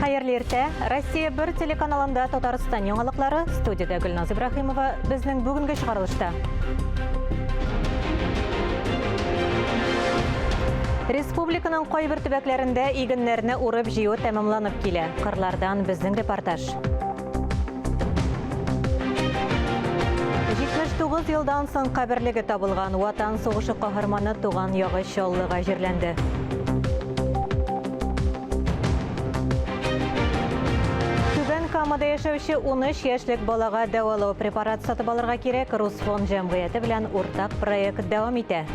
Хәерле иртә. Россия 1 телеканалында Татарстан яңалыклары. Студиядә Гөлназ Ибраһимова. Безнең бүгенге чыгарылышта. Республиканың кайбер төбәкләрендә игеннәрне урып җыю тәмамланып килә. Кырлардан безнең репортаж. 79 елдан соң каберлеге табылган Ватан сугышы каһарманы туган ягы Чаллыга җирләнде. Түбән Камада яшәүче 13 яшьлек балага дәвалау препарат сатып алырга кирәк. Русфон җәмгыяте белән уртак проект дәвам итә.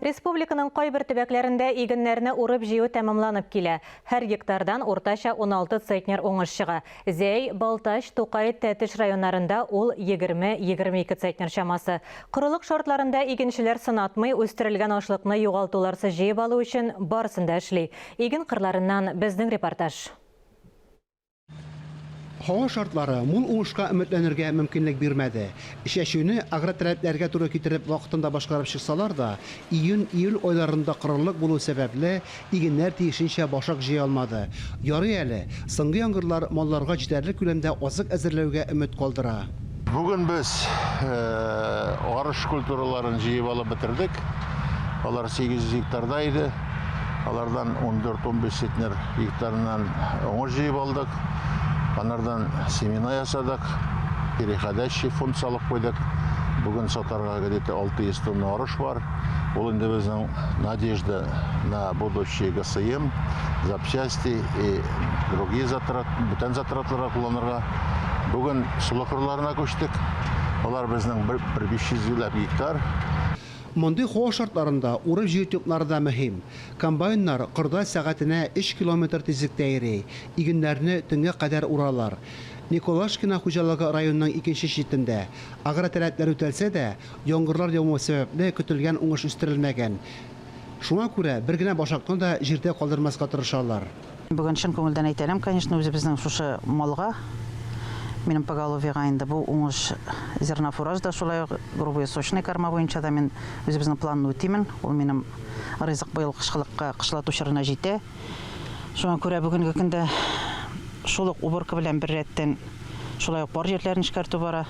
Республиканың кайбер төбәкләрендә игеннәрне урып-җыю тәмамланып килә. Һәр гектардан уртача 16 центнер уңыш чыга. Зәй, Балтач, Тукай, Тәтеш районнарында ул 20-22 центнер чамасы. Корылык шартларында игенчеләр сынатмый, үстерелгән ашлыкны югалтуларсыз җыеп алу өчен барысын да эшли. Иген кырларыннан безнең репортаж. Һава шартлары мул уңышка өметләнергә мөмкинлек бирмәде. Чәчүне агроталәпләргә туры китереп вакытында башкарып чыксалар да, июнь-июль айларында корылык булу сәбәпле, игеннәр тиешенчә башак җыя алмады. Ярый әле, соңгы яңгырлар малларга җитәрлек күләмдә азык әзерләүгә өмет калдыра. Бүген без арыш культураларын җыеп алып бетердек. Алар 800 гектарда иде. Алардан 14-15 центнер гектарыннан уңыш җыеп алдык. Анардан семена ясадык. Переходящий фонд салып куйдык. Бүген сатарга где-то 600 тонна арыш бар. Ул инде безнең надежда на будущий ГСМ, запчасти и другие затрат, бүтән затратларга кулланырга. Бүген солы кырларына күчтек. Алар безнең бер 500 ләп гектар. Мондый һава шартларында урып-җыю темплары да мөһим. Комбайннар кырда сәгатенә өч километр тизлектә йөри, игеннәрне төнгә кадәр уралар. Николашкино хуҗалыгы районның икенче читендә. Агроталәпләр үтәлсә дә, яңгырлар яумау сәбәпле, көтелгән уңыш үстерелмәгән. Шуңа күрә бер генә башакны да җирдә калдырмаска тырышалар. Бүген чын күңелдән әйтәләм, конечно, үзебезнең шушы малга, минем поголовьега инде бу уңыш зернофураж да шулай ук грубый сочный корма буенча да мин үзебезнең планны үтимен. Ул минем ризык быел кышкылыкка, кышлату чорына җитә. Шуңа күрә бүгенге көндә шул ук уборка белән беррәттән шулай ук бар җирләрен эшкәртү бара.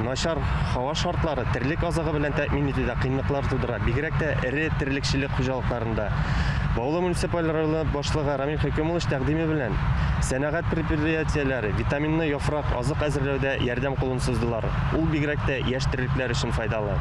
Начар һава шартлары терлек азыгы белән тәэмин итүдә кыенлыклар тудыра, бигрәк тә эре терлекчелек хуҗалыкларында. Баулы муниципаль районы башлыгы Рамил Хөкемуллович тәкъдиме белән сәнәгать предприятиеләре витаминлы яфрак азык әзерләүдә ярдәм кулын суздылар. Ул бигрәк тә яшь терлекләр өчен файдалы.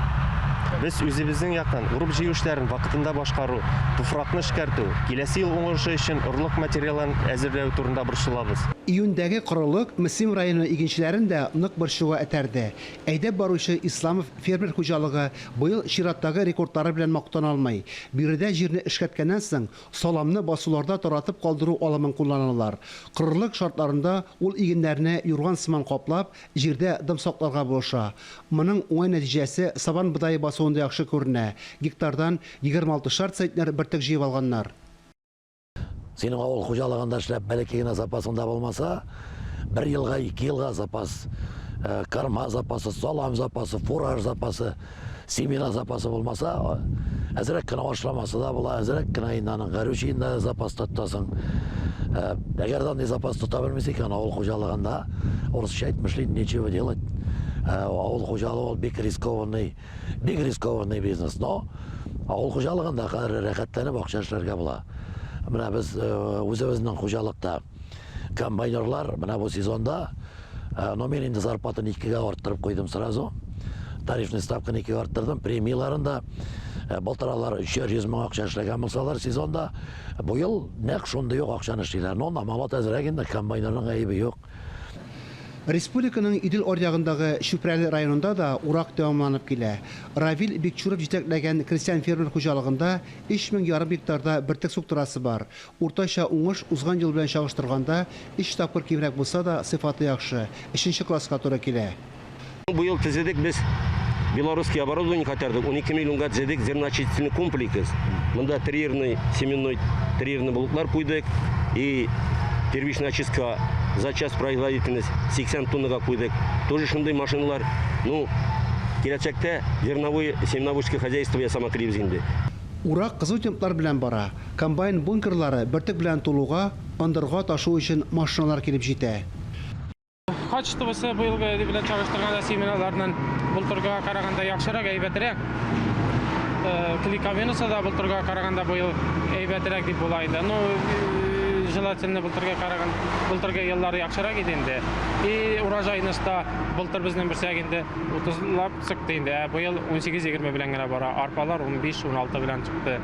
Без үзебезнең яктан урып-җыю эшләрен вакытында башкару, туфракны эшкәртү, киләсе ел уңышы өчен орлык материалын әзерләү турында борчылабыз. Июньдәге корылык Мөслим районы игенчеләрен дә нык борчуга этәрде. Әйдәп баручы Исламов фермер хуҗалыгы быел чираттагы рекордлары белән мактана алмый. Биредә җирне эшкәрткәннән соң, саламны басуларда таратып калдыру алымын кулланалар. Корылык шартларында ул игеннәрне юрган сыман каплап, җирдә дым сакларга булыша. Моның уңай нәтиҗәсе сабан бодае басуында яхшы күренә, гектардан 26 шар центнер бөртек җыеп алганнар. Синең авыл хуҗалыгында эшләп бәләкәй генә запасың да булмаса, бер елга, ике елга запас, э, корма запасы, салам запасы, фураж запасы, семена запасы булмаса, әзрәк кенә ашламасы да була, әзрәк кенә инде аның горючийын да запаста тотасың. Э, әгәр дә андый запас тота белмисең икән, авыл хуҗалыгында, урысча әйтмешли, нечего делать. Э, авыл хуҗалыгы ул бик рискованный Бик рискованный бизнес, но авыл хуҗалыгында хәзер рәхәтләнеп акча эшләргә була. Менә без э, үзебезнең хуҗалыкта комбайнерлар менә бу сезонда, э, но мин инде зарплатаны икегә арттырып куйдым сразу. Тарифный ставканы икегә арттырдым, премияләрен дә э, былтыр алар 300 мең акча эшләгән булсалар сезонда, бу ел нәкъ шундый ук акчаны эшлиләр. Но намалат әзрәк инде, комбайнерның гаебе юк. Республиканың Идел аръягындагы Чүпрәле районында да урак тәмамланып килә. Равил Бикчуров җитәкләгән крестьян-фермер хуҗалыгында өч мең ярым гектарда бөртек суктырасы бар. Уртача уңыш узган ел белән чагыштырганда өч тапкыр кимрәк булса да, сыйфаты яхшы, өченче класска туры килә. Бу ел төзедек без белорусский оборудование кайтардык, 12 миллионга төзедек зерноочистительный комплекс. Монда триерный, семенной триерный блоклар куйдык и первичная очистка за час производительность 80 тоннага куйдык. Тоже шундый машиналар. Ну, киләчәктә зерновой семеноводческий хозяйство ясамак телибез инде. Урак кызу темплар белән бара. Комбайн бункерлары бөртек белән тулуга, ындырга ташу өчен машиналар килеп җитә. Качествосы быелгы белән чагыштырганда семеналарның былтыргыга караганда яхшырак, әйбәтрәк. Клейковинасы да былтыргыга караганда быел әйбәтрәк дип була инде. Ну, желательно былтыргы караган, былтыргы еллар яхшырак иде инде. И урожайность та былтыр безнең берсәк инде 30 лап чыкты инде, ә быел 18-20 белән генә бара. Арпалар 15-16 белән чыкты.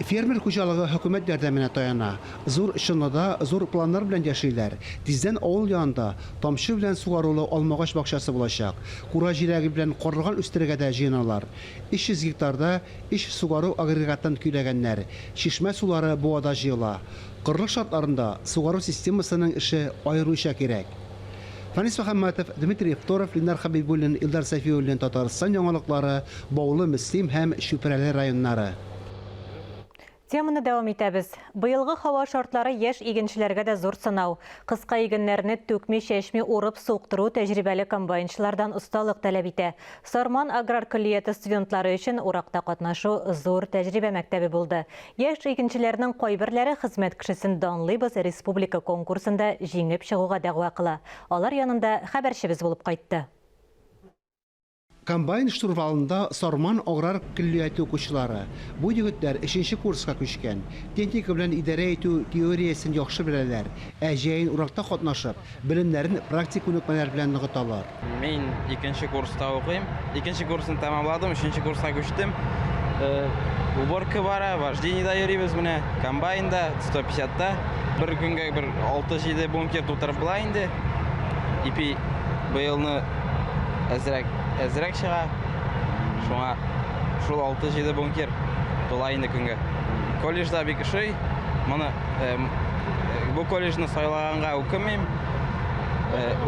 Фермер хуҗалыгы хөкүмәт ярдәменә таяна. Зур Чынлыда зур планнар белән яшиләр. Тиздән авыл янында тамчы белән сугарулы алмагач бакчасы булачак. Кура җиләге белән карлыган үстерергә дә җыеналар. 300 гектарда өч сугару агрегатын көйләгәннәр. Чишмә сулары буада җыела. Корылык шартларында сугару системасының эше аеруча кирәк. Фәнис Мөхәммәтов, Дмитрий Второв, Ленар Хәбибуллин, Илдар Сәфиуллин, Татарстан яңалыклары, Баулы, Мөслим һәм Чүпрәле районнары. Теманы дәвам итәбез. Быелгы һава шартлары яшь игенчеләргә дә зур сынау. Кыска игеннәрне түкми-чәчми урып суктыру тәҗрибәле комбайнчылардан осталык таләп итә. Сарман аграр көллияте студентлары өчен уракта катнашу зур тәҗрибә мәктәбе булды. Яшь игенчеләрнең кайберләре Хезмәт кешесен данлыйбыз республика конкурсында җиңеп чыгуга дәгъва кыла. Алар янында хәбәрчебез булып кайтты. Комбайн штурвалында Сарман аграр көллияте укучылары. Бу егетләр өченче курска күчкән. Техника белән идарә итү теориясен яхшы беләләр. Ә җәен уракта катнашып, белемнәрен практик күнекмәләр белән ныгыталар. Мин икенче курста укыйм. Икенче курсын тәмамладым, өченче курска күчтем. Уборка бара, вождениедә йөрибез менә, комбайнда, 150-та. Бер көнгә бер 6-7 бункер тутырып була инде. Ипи быелны әзрәк, әзрәк чыга. Шуңа шул 6-7 бункер тула инде көнгә. Колледжда бик ошый. Моны бу колледжны сайлаганга үкенмим.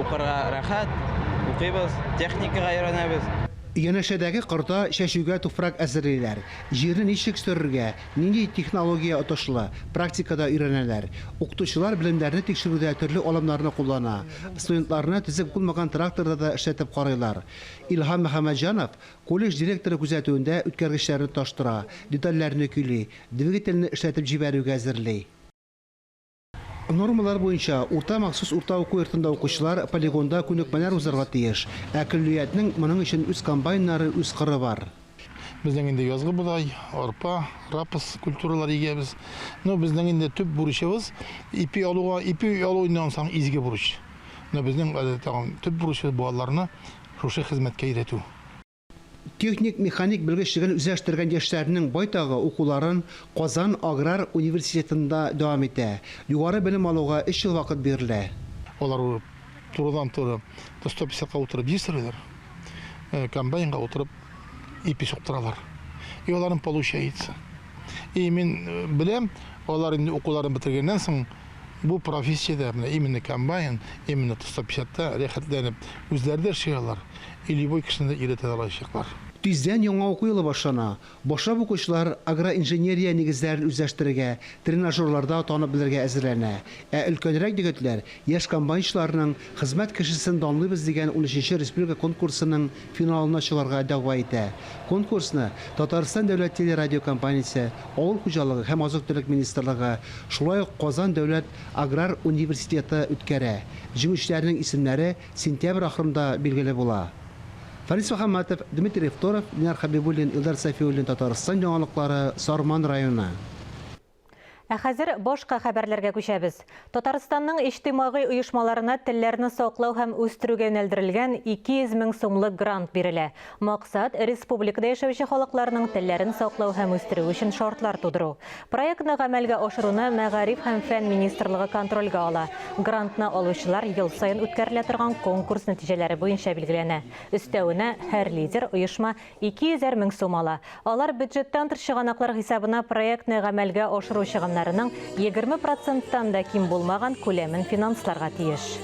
Укырга рәхәт, укыйбыз, техникага өйрәнәбез. Янәшәдәге кырда чәчүгә туфрак әзерлиләр. Җирне ничек сөрергә, нинди технология отышлы, практикада өйрәнәләр. Укытучылар белемнәрне тикшерүдә төрле алымнарны куллана. Студентларны төзек булмаган тракторда да эшләтеп карыйлар. Илһам Мөхәммәтҗанов колледж директоры күзәтүендә үткәргечләрне тоташтыра, детальләрне көйли, двигательне эшләтеп җибәрүгә әзерли. Нормалар буенча, урта махсус урта уку йортында укучылар полигонда күнекмәләр узарга тиеш. Ә көллиятнең моның өчен үз комбайннары, үз кыры бар. Безнең инде язгы бодай, арпа, рапс культуралар игәбез. Но безнең инде төп бурычыбыз ипи алуга, ипи алу инде ансаң изге бурыч. Но безнең әле тагын төп бурычыбыз балаларны шушы хезмәткә өйрәтү. Техник-механик белгечлеген үзләштергән яшьләрнең байтагы укуларын Казан аграр университетында дәвам итә. Югары белем алуга өч ел вакыт бирелә. Алар турыдан-туры 150 ка утырып җир сөрәләр, комбайнга утырып ипи суктыралар. И аларның получается. И мин беләм, алар инде укуларын бетергәннән соң бу профессиядә, менә именно комбайн, именно 150-та рәхәтләнеп үзләре дә эшли алар. И любой кешене дә өйрәтә алачаклар. Тиздән яңа уку елы башлана. Башлап укучылар агроинженерия нигезләрен үзләштерергә, тренажерларда танып белергә әзерләнә. Ә өлкәнрәк егетләр яшь комбайнчыларның Хезмәт кешесен данлыйбыз дигән унөченче республика конкурсының финалына чыгарга дәгъва итә. Конкурсны Татарстан дәүләт телерадиокомпаниясе, Авыл хуҗалыгы һәм азык-төлек министрлыгы, шулай ук Казан дәүләт аграр университеты үткәрә. Җиңүчеләрнең исемнәре сентябрь ахырында билгеле була. Фәнис Мөхәммәтов, Дмитрий Второв, Ленар Хәбибуллин, Илдар Сафиуллин, Татарстан яңалыклары, Сарман районы. Ә хәзер башка хәбәрләргә күчәбез. Татарстанның иҗтимагый оешмаларына телләрне саклау һәм үстерүгә юнәлдерелгән 200 мең сумлык грант бирелә. Максат, республикада яшәүче халыкларның телләрен саклау һәм үстерү өчен шартлар тудыру. Проектны гамәлгә ашыруны Мәгариф һәм фән министрлыгы контрольгә ала. Грантны алучылар ел саен үткәрелә торган конкурс нәтиҗәләре буенча билгеләнә. Өстәвенә, һәр лидер оешма 200 әр мең сум ала. Алар бюджеттан тыш чыганаклар хисабына проектны гамәлгә ашыру чыгымнарының 20 проценттан да ким булмаган күләмен финансларга тиеш.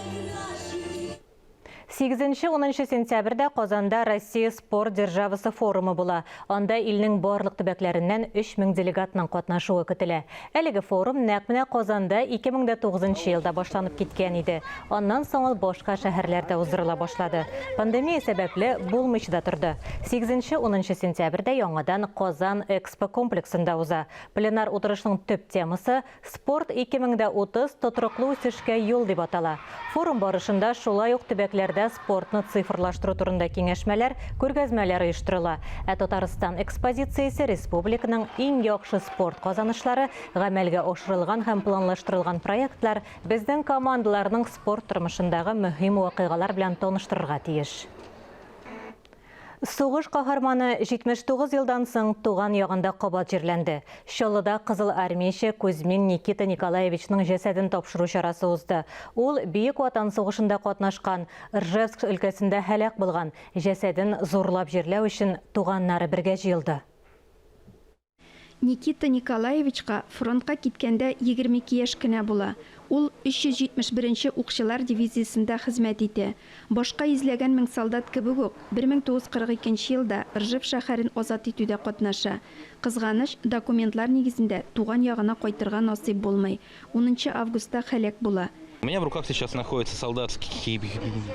Сигезенче-унынчы сентябрьдә Казанда Россия спорт державасы форумы була. Анда илнең барлык төбәкләреннән 3000 делегатның катнашуы көтелә. Әлеге форум нәкъ менә Казанда 2009 елда башланып киткән иде. Аннан соң ул башка шәһәрләрдә уздырыла башлады. Пандемия сәбәпле, булмыйча да торды. Сигезенче-унынчы сентябрьдә яңадан Казан Экспо комплексында уза. Пленар утырышның төп темасы, Спорт 2030, тотрыклы үсешкә юл дип атала. Форум барышында шулай ук төбәкләрдә спортны цифрлаштыру турында киңәшмәләр, күргәзмәләр оештырыла. Ә Татарстан экспозициясе республиканың иң яхшы спорт казанышлары, гамәлгә ашырылган һәм планлаштырылган проектлар, безнең командаларның спорт тормышындагы мөһим вакыйгалар белән таныштырырга тиеш. Сугыш каһарманы 79 елдан соң туган ягында кабат җирләнде. Чаллыда Кызыл армияче Кузьмин Никита Николаевичның җәсәден тапшыру чарасы узды. Ул Бөек Ватан сугышында катнашкан, Ржевск өлкәсендә һәлак булган. Җәсәден зурлап җирләү өчен туганнары бергә җыелды. Никита Николаевичка фронтка киткәндә 22 яшь кенә була. Ул 371 нче укчылар дивизиясендә хезмәт итә. Башка йөзләгән мең солдат кебек үк, 1942 нче елда Ржев шәһәрен азат итүдә катнаша. Кызганыч, документлар нигезендә туган ягына кайтырга насыйп булмый. Унынчы августта һәлак була. У меня в руках сейчас находится солдатский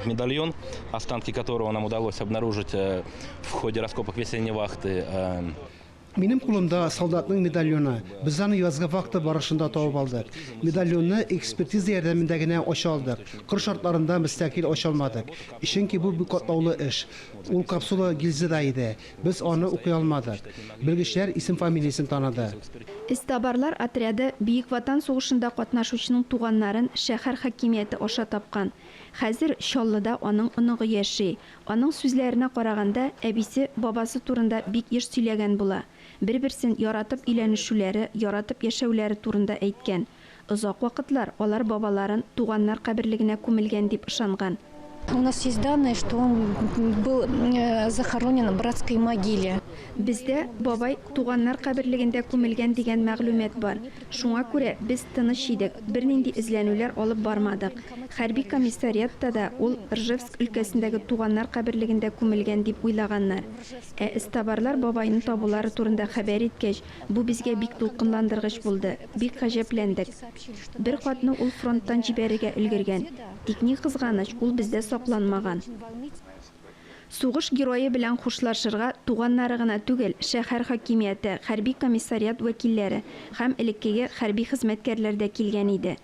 медальон, останки которого нам удалось обнаружить э, в ходе раскопок весенней вахты. Э, Минем кулымда солдатның медальоны. Без аны язгы вахта барышында табып алдык. Медальонны экспертиза ярдәмендә генә ача алдык. Кыр шартларында мөстәкыйль ача алмадык. Чөнки бу бик катлаулы эш. Ул капсула гильзада иде. Без аны укый алмадык. Белгечләр исем-фамилиясен таныды. Эзтабарлар отряды Бөек Ватан сугышында катнашучының туганнарын шәһәр хакимияте аша тапкан. Хәзер Чаллыда аның оныгы яши. Аның сүзләренә караганда, әбисе бабасы турында бик еш сөйләгән була. Бер-берсен яратып өйләнешүләре, яратып яшәүләре турында әйткән. Озак вакытлар алар бабаларын туганнар каберлегенә күмелгән дип ышанган. У нас есть данные, что он был захоронен в братской могиле. Бездә бабай туганнар каберлегендә күмелгән дигән мәгълүмат бар. Шуңа күрә без тыныч идек, бернинди эзләнүләр алып бармадык. Хәрби комиссариатта да ул Ржевск өлкәсендәге туганнар каберлегендә күмелгән дип уйлаганнар. Ә эзтабарлар бабайны табулары турында хәбәр иткәч, бу безгә бик дулкынландыргыч булды, бик гаҗәпләндек. Бер хатны ул фронттан җибәрергә өлгергән. Тик ни кызганыч, ул бездә сакланмаган. Сугыш герое белән хушлашырга туганнары гына түгел, шәһәр хакимияте, хәрби комиссариат вәкилләре һәм элеккеге хәрби хезмәткәрләр дә килгән иде.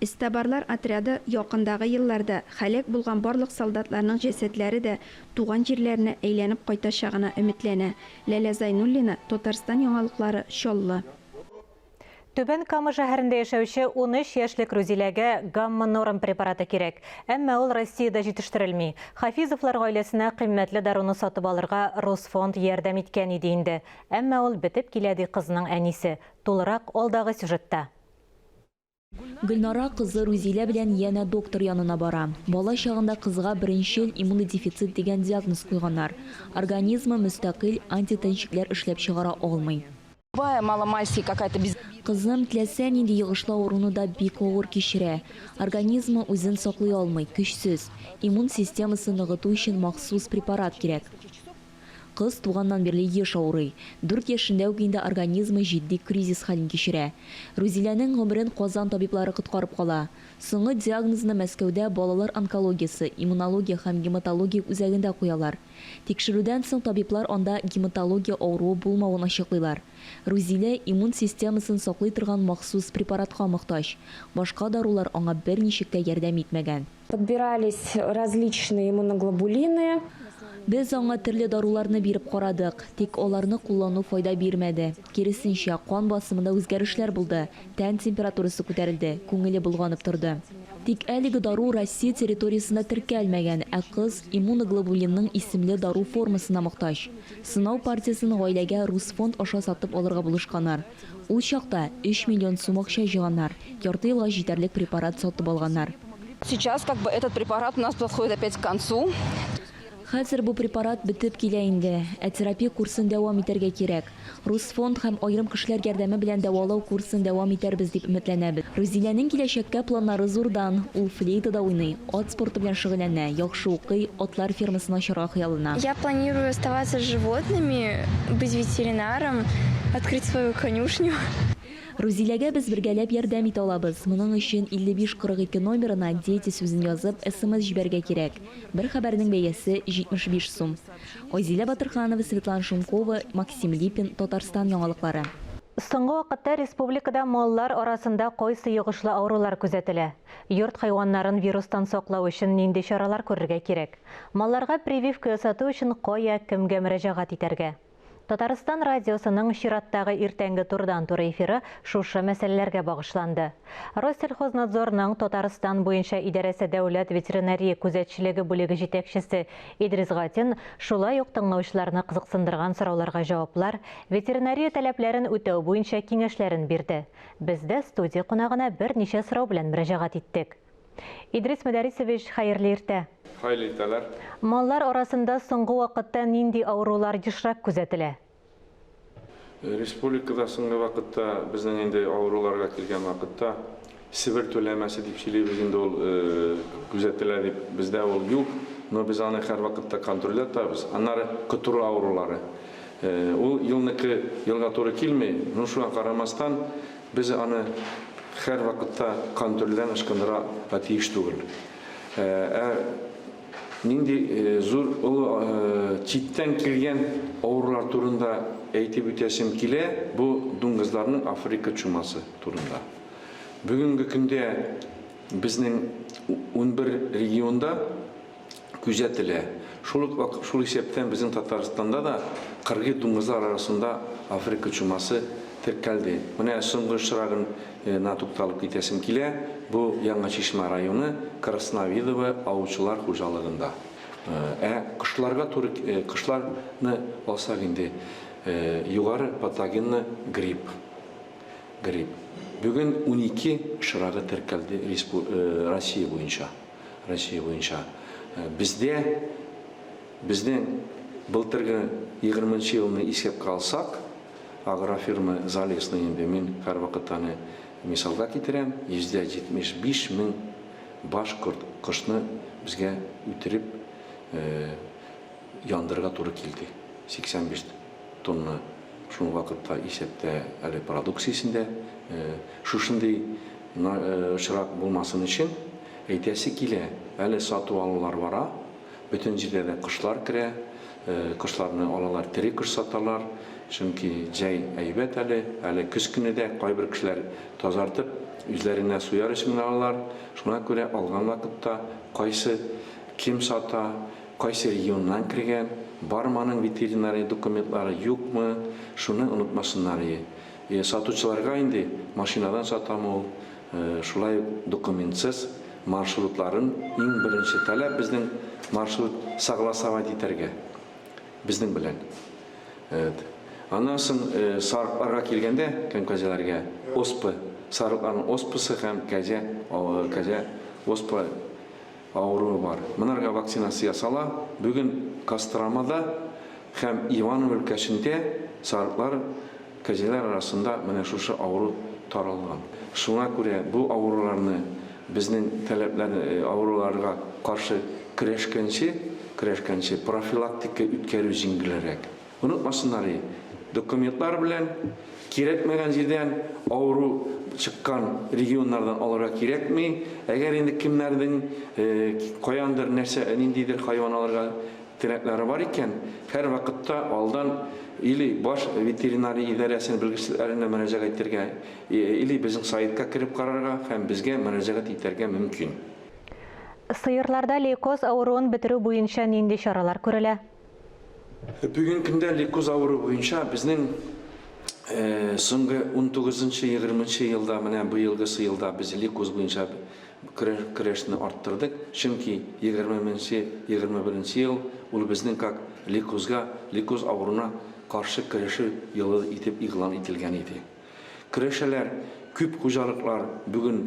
Эзтабарлар отряды якындагы елларда һәлак булган барлык солдатларның җәсәдләре дә туган җирләренә әйләнеп кайтачагына өметләнә. Ләлә Зайнуллина, Татарстан яңалыклары, Чаллы. Түбән Кама шәһәрендә яшәүче 13 яшьлек Рузиләгә Гамма-норм препараты кирәк. Әмма ул Россиядә җитештерелми. Хафизовлар гаиләсенә кыйммәтле даруны сатып алырга Росфонд ярдәм иткән иде инде. Әмма ул бетеп килә, ди кызның әнисе. Тулырак алдагы сюжетта. Гөлнара кызы Рузилә белән янә доктор янына бара. Бала чагында кызга беренчел иммунодефицит дигән диагноз куйганнар. Организмы мөстәкыйль антитәнчекләр эшләп чыгара алмый. Кызым теләсә нинди йогышлы авыруны да бик авыр кичерә. Организмы үзен саклый алмый, көчсез. Иммун системасын ныгыту өчен махсус препарат кирәк. Кыз туганнан бирле еш авырый. Дүрт яшендә үк инде организмы җитди кризис хәлен кичерә. Рузиләнең гомерен Казан табиблары коткарып кала. Соңгы диагнозны Мәскәүдә балалар онкологиясе, иммунология һәм гематология үзәгендә куялар. Тикшерүдән соң табиблар анда гематология авыруы булмавын ачыклыйлар. Рузилә иммун системасын саклый торган махсус препаратка мохтаҗ. Башка дарулар аңа берничек тә ярдәм итмәгән. Подбирались различные иммуноглобулины. Без аңа төрле даруларны биреп карадык, тик аларны куллану файда бирмәде. Киресенчә, кан басымында үзгәрешләр булды, тән температурасы күтәрелде, күңеле болганып торды. Тик әлеге дару Россия территориясендә теркәлмәгән, ә кыз иммуноглобулинның исемле дару формасына мохтаҗ. Сынау партиясен гаиләгә Русфонд аша сатып алырга булышканнар. Ул чакта өч миллион сум акча җыйганнар, ярты елга җитәрлек препарат сатып алганнар. Сейчас как бы этот препарат у нас подходит опять к концу. Хәзер бу препарат бетеп килә инде, ә терапия курсын дәвам итәргә кирәк. Русфонд һәм аерым кешеләр ярдәме белән дәвалау курсын дәвам итәрбез дип өметләнәбез. Рузиләнең киләчәккә планнары зурдан. Ул флейтада уйный, ат спорты белән шөгыльләнә, яхшы укый, атлар фермасын ачарга хыяллана. Я планирую оставаться с животными, быть ветеринаром, открыть свою конюшню. Рузиләгә без бергәләп ярдәм итә алабыз. Моның өчен 55 42 номерына Дети сүзен язып, смс җибәрергә кирәк. Бер хәбәрнең бәясе, 75 сум. Айзилә Батырханова, Светлана Шумкова, Максим Липин, Татарстан яңалыклары. Соңгы вакытта республикада маллар арасында кайсы йогышлы авырулар күзәтелә? Йорт хайваннарын вирустан саклау өчен нинди чаралар күрергә кирәк? Малларга прививка ясату өчен кая, кемгә мөрәҗәгать итәргә? Татарстан радиосының чираттагы иртәнге турыдан-туры эфиры шушы мәсьәләләргә багышланды. Россельхознадзорның Татарстан буенча идарәсе дәүләт ветеринария күзәтчелеге бүлеге җитәкчесе Идрис Гатин шулай ук тыңлаучыларны кызыксындырган сорауларга җаваплар, ветеринария таләпләрен үтәү буенча киңәшләрен бирде. Без дә студия кунагына берничә сорау белән мөрәҗәгать иттек. Идрис Мөдәрисович, хәерле иртә! Хәерле иртәләр! Маллар арасында соңгы вакытта нинди авырулар ешрак күзәтелә? Республикада соңгы вакытта безнең инде авыруларга килгән вакытта Себер түләмәсе дип сөйлибез инде ул күзәтелә дип, бездә ул юк, но без аны һәрвакытта контрольдә тотабыз. Аннары котыру авырулары. Ул елныкы елга туры килми, но шуңа карамастан, Без аны һәрвакытта контрольдән ычкындыра га тиеш түгел. Ә нинди зур, олы читтән килгән авырулар турында әйтеп үтәсем килә, бу дуңгызларның Африка чумасы турында. Бүгенге көндә безнең 11 регионда күзәтелә. Шул ук вак, шул исәптән безнең Татарстанда да кыргый дуңгызлар арасында Африка чумасы теркәлде. Менә соңгы очрагын на тукталып китәсем килә, бу Яңа Чишмә районы Красновидово аучылар хуҗалыгында. Ә кошларга туры, кошларны алсак инде, югары патогенлы грипп. Грипп. Бүген 12 очрагы теркәлде респу, Россия буенча. Россия буенча. Бездә, безнең былтыргы егерменче елны исәпкә алсак, агрофирма Залесный инде, мин һәрвакыт аны мисалга китерәм, 75 мең баш корт, кошны безгә үтереп яндырырга туры килде. 85 тонна шул вакытта исәптә әле продукциясендә. Шушындый очрак булмасын өчен әйтәсе килә, әле сату-алулар бара, бөтен җирдә дә кошлар керә, кошларны алалар, тере кош саталар, чөнки җәй әйбәт әле, әле көз көне дә кайбер кешеләр тазартып, үзләренә суяр өчен генә алалар, шуңа күрә алган вакытта кайсы кем сата, кайсы регионнан кергән, бармы аның ветеринария документлары, юкмы, шуны онытмасыннар ие. Сатучыларга инде машинадан сатамы ул, шулай ук документсыз маршрутларын иң беренче таләп безнең маршрут согласовать итәргә безнең белән. Аннан соң сарыкларга килгәндә, һәм кәҗәләргә оспа, сарыкларның оспасы һәм кәҗә, кәҗә оспа Авыруы бар. Монарга вакцинация ясала. Бүген Костромада һәм Иваново өлкәсендә сарыклар, кәҗәләр арасында менә шушы авыру таралган. Шуңа күрә бу авыруларны безнең таләпләр авыруларга каршы көрәшкәнче, көрәшкәнче профилактика үткәрү җиңелрәк. Онытмасыннар и, документлар белән, кирәкмәгән җирдән, авыру чыккан регионнардан алырга кирәкми. Әгәр инде кемнәрнең каяндыр нәрсә, ниндидер хайван алырга теләкләре бар икән, һәрвакытта алдан или баш ветеринария идарәсенең белгечләренә мөрәҗәгать итәргә, или безнең сайтка кереп карарга һәм безгә мөрәҗәгать итәргә мөмкин. Сыерларда лейкоз авыруын бетерү буенча нинди чаралар күрелә? Бүгенге көндә лейкоз авыруы буенча безнең соңгы унтугызынчы-егерменче елда, менә быелгысы елда без лейкоз буенча көрәшне арттырдык. Чөнки егерменче, 21 нче ел ул безнең как лейкозга, лейкоз авыруына каршы көрәшү елы итеп игълан ителгән иде. Көрәшәләр, күп хуҗалыклар бүген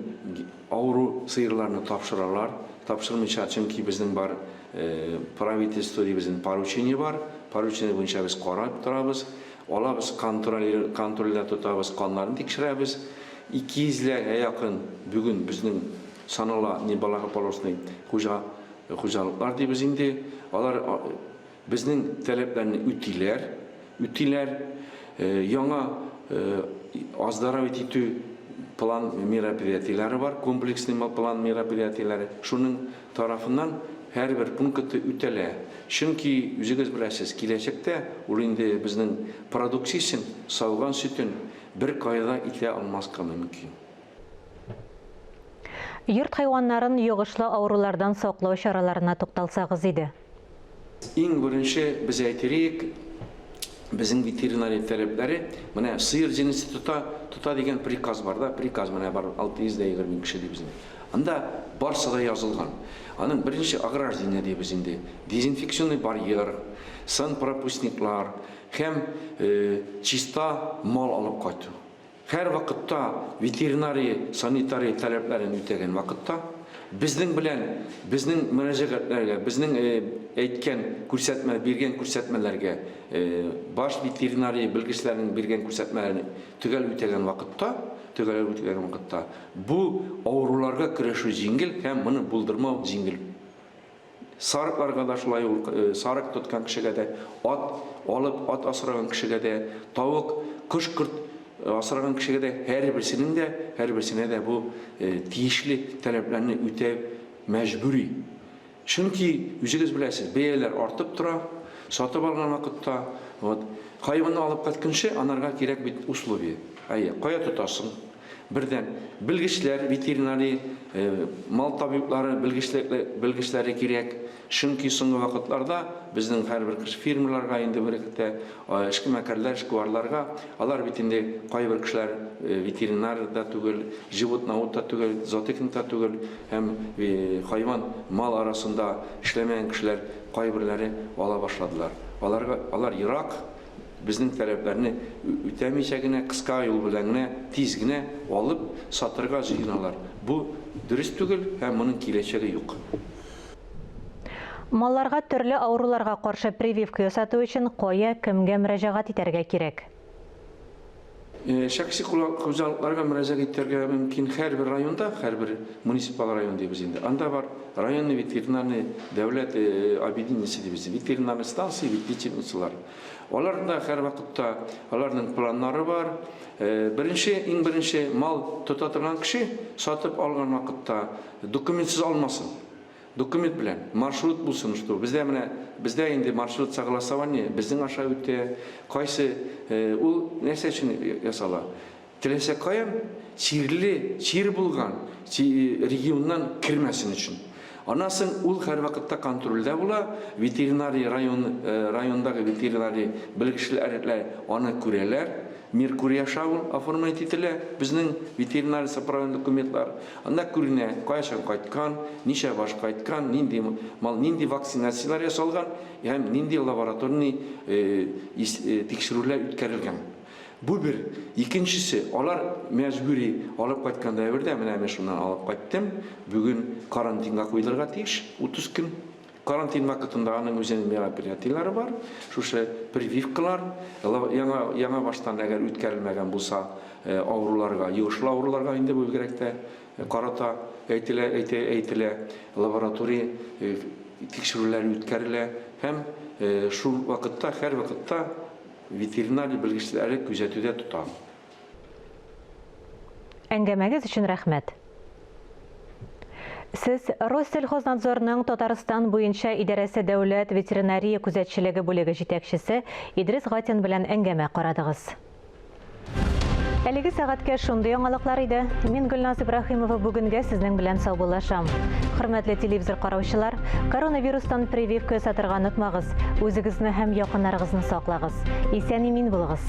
авыру сыерларны тапшыралар. Тапшырмыйча, чөнки безнең бар. Правительство дибез, поручение бар. Поручение буенча без карап торабыз. Алабыз, контроль, контрольдә тотабыз, каннарын тикшерәбез. 200 ләргә якын бүген безнең санала неблагополучный хуҗа, хуҗалыклар дибез инде. Алар безнең таләпләрне үтиләр, үтиләр. Яңа оздоровить итү план мероприятиеләре бар, комплексный план мероприятиеләре. Шуның тарафыннан һәрбер пункты үтәлә. Чөнки, үзегез беләсез, киләчәктә ул инде безнең продукциясен, сауган сөтен беркая да итә алмаска мөмкин. Йорт хайваннарын йогышлы авырулардан саклау чараларына тукталсагыз иде. Иң беренче без әйтериек, безнең ветеринария таләпләре, менә сыер җенесе тота, тота дигән приказ бар да, приказ менә бар, 620 кеше ди безнең. Анда барсы да язылган. Аның беренче ограждение дибез инде, дезинфекционный барьер, санпропускниклар һәм чиста мал алып кайту. Һәрвакытта ветеринария, санитария таләпләрен үтәгән вакытта, безнең белән, безнең мөрәҗәгатьләргә, безнең әйткән күрсәтмә, биргән күрсәтмәләргә, баш ветеринария белгечләренең биргән күрсәтмәләрен төгәл үтәгән вакытта, төгәл үтәгән вакытта, бу авыруларга көрәшү җиңел һәм моны булдырмау җиңел. Сарыкларга да шулай ул, сарык тоткан кешегә дә, ат алып, ат асраган кешегә дә, тавык, кош-корт асраган кешегә дә, һәрберсенең дә, һәрберсенә дә бу тиешле таләпләрне үтәү мәҗбүри. Чөнки, үзегез беләсез, бәяләр артып тора, сатып алган вакытта, вот, хайванны алып кайтканчы, анарга кирәк бит условия. Әйе, кая тотасың? Бердән, белгечләр, ветеринарий, мал табиблары белгечләре кирәк. Чөнки соңгы вакытларда безнең һәрбер кеше фирмаларга инде беректә, эшмәкәрләр, эшкуарларга, алар бит инде кайбер кешеләр ветеринар да түгел, животновод та түгел, зоотехник та түгел һәм хайван, мал арасында эшләмәгән кешеләр кайберләре ала башладылар. Аларга, алар ерак, Безнең таләпләрне үтәмичә генә, кыска юл белән генә, тиз генә алып, сатырга җыеналар. Бу дөрес түгел һәм моның киләчәге юк. Малларга төрле авыруларга каршы прививка ясату өчен кая, кемгә мөрәҗәгать итәргә кирәк? Шәхси хуҗалыкларга мөрәҗәгать итәргә мөмкин. Һәрбер районда, һәрбер муниципаль район дибез инде, анда бар районный ветеринарный дәүләт объединениесе дибез, ветеринарный станция, ветлечебницалар. Алар да һәрвакытта аларның планнары бар. Беренче, иң беренче мал тота торган кеше сатып алган вакытта документсыз алмасын. Документ белән, маршрут булсын, что бездә менә, бездә инде маршрут согласование безнең аша үтә, кайсы, ул нәрсә өчен ясала? Теләсә каян чирле, чир булган регионнан кермәсен өчен. Аннан соң ул һәрвакытта контрольдә була, ветеринария район, райондагы ветеринария белгечләре аны күрәләр, Меркурий аша ул оформлять ителә, безнең ветеринария сопроводный документлар. Анда күренә, кайчан кайткан, ничә баш кайткан, нинди мал, нинди вакцинацияләр ясалган һәм нинди лабораторный тикшерүләр үткәрелгән. Бу бер. Икенчесе, алар мәҗбүри алып кайткан дәвердә, менә мин шуннан алып кайттым, бүген карантинга куелырга тиеш, 30 көн. Карантин вакытында аның үзенең мероприятиеләре бар. Шушы прививкалар, яңа, яңа баштан әгәр үткәрелмәгән булса, авыруларга, йогышлы авыруларга инде бу бигрәк тә карата әйтелә, әйтә, әйтелә, лаборатория тикшерүләре үткәрелә һәм шул вакытта, һәрвакытта ветеринария белгечләре күзәтүдә тота. Әңгәмәгез өчен рәхмәт. Сез Россельхознадзорның Татарстан буенча идарәсе дәүләт ветеринария күзәтчелеге бүлеге җитәкчесе Идрис Гатин белән әңгәмә карадыгыз. Әлеге сәгатькә шундый яңалыклар иде. Мин Гөлназ Ибраһимова бүгенгә сезнең белән саубуллашам. Хөрмәтле телевизор караучылар, коронавирустан прививка ясатырга онытмагыз. Үзегезне һәм якыннарыгызны саклагыз. Исән-имин булыгыз.